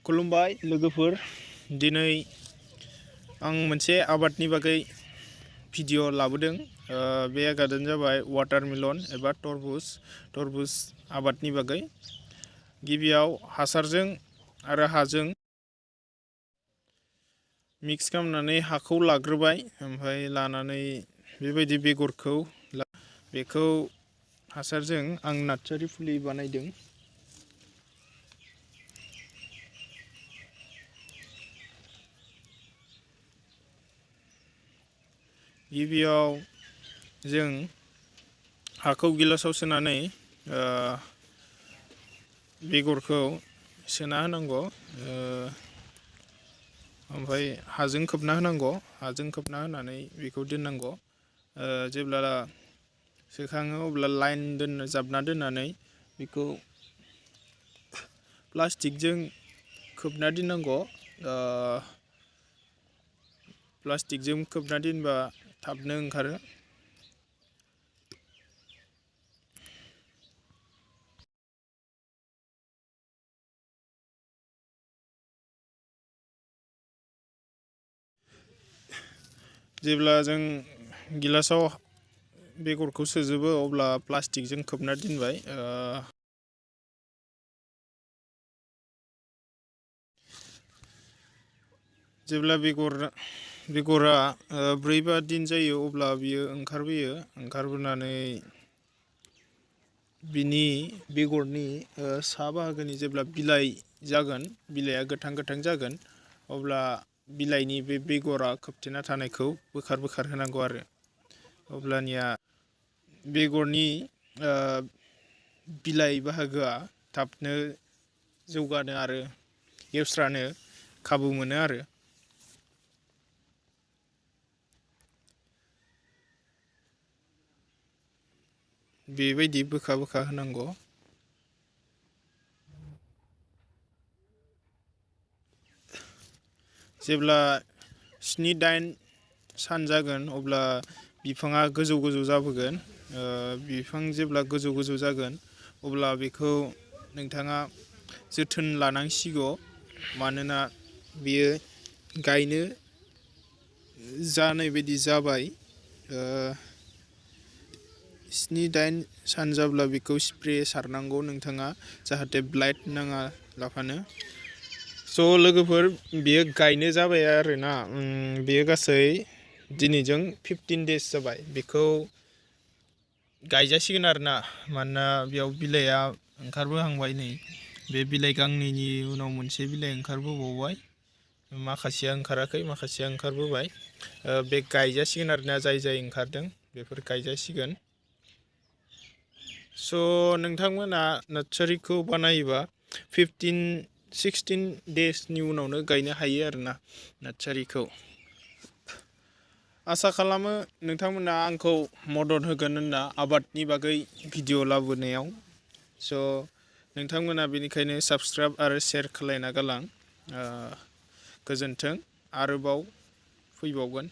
खुलुमबाय लोगोफोर दिनै आं मोनसे आबादनि बागै भिडिअ लाबोदों बे आबादानो जाबाय वाटारमेलन एबा तरबुज आबादनि बागै गिबियाव हासारजों आरो हाजों मिक्स खालामनानै हाखौ लाग्रोबाय ओमफ्राय लानानै बेबायदि बेखौ हासारजों आं नार्सारि फुलि बानायदों। गिबियाव जों हाखौ गिलासाव सोनानै बेगरखौ सोना होनांगौ ओमफ्राय हाजों खोबना होनांगौ होनानै बेखौ दोननांगौ जेब्ला सोखाङो अब्ला लाइन जाबना दोननानै बेखौ प्लास्टिकजों खोबना दोननांगौ। प्लास्टिकजों खोबना दोनबा थाबनो ओंखारो। जेब्ला जों गिलासाव बेगरखौ सोजोबो अब्ला प्लास्टिकजों खोबना दोनबाय। जेब्ला बेगरा 4-5 दिन जायो अब्ला बियो ओंखारबोनानै बिनि बेगरनि सा बाहागोनि जेब्ला बिलाइ जागोन, बिलाइया गोथां जागोन, अब्ला बिलाइनि बे बेगरा खोबथेना थानायखौ बोखार होनांगौ आरो अब्लानिया बेगरनि बिलाइ बाहागोआ थाबनो जौगानो आरो गेवस्रानो खाबु मोनो आरो। बेबायदि बोखा होनांगौ। जेब्ला 7-8 सान जागोन अब्ला बिफाङा गोजौ जाबोगोन। बिफां जेब्ला गोजौ जागोन अब्ला बेखौ नोंथाङा जोथोन लानांसिगौ, मानोना बियो गायनो जानाय बायदि जाबाय। 7-8 सान जाब्ला बेखौ स्प्रे सारनांगौ नोंथाङा, जाहाथे ब्लाइट नाङा लाफानो। लोगोफोर बेयो गायनो जाबाय आरोना। बेयो गासै दिनैजों 15 डेज जाबाय। बेखौ गायजासिगोन आरोना, मानोना बेयाव बिलाइया ओंखारबोहांबाय। नै बे बिलाइ गांनैनि उनाव मोनसे बिलाइ ओंखारबोबावबाय। माखासेया ओंखाराखै, माखासेया ओंखारबोबाय। बे गायजासिगोन आरोना, जाय ओंखारदों बेफोर गायजासिगोन। नोंथांमोना नार्सारिखौ बानायोबा 15-16 डेजनि उनावनो गायनो हायो आरोना नार्सारिखौ। आसा खालामो नोंथांमोना आंखौ मदद होगोन होनना आबादनि बागै भिडिअ लाबोनायाव। नोंथांमोना बेनिखायनो साबस्क्राइब आरो शेयार खालायना गालां। गोजोन्थों, आरोबाव फैबावगोन।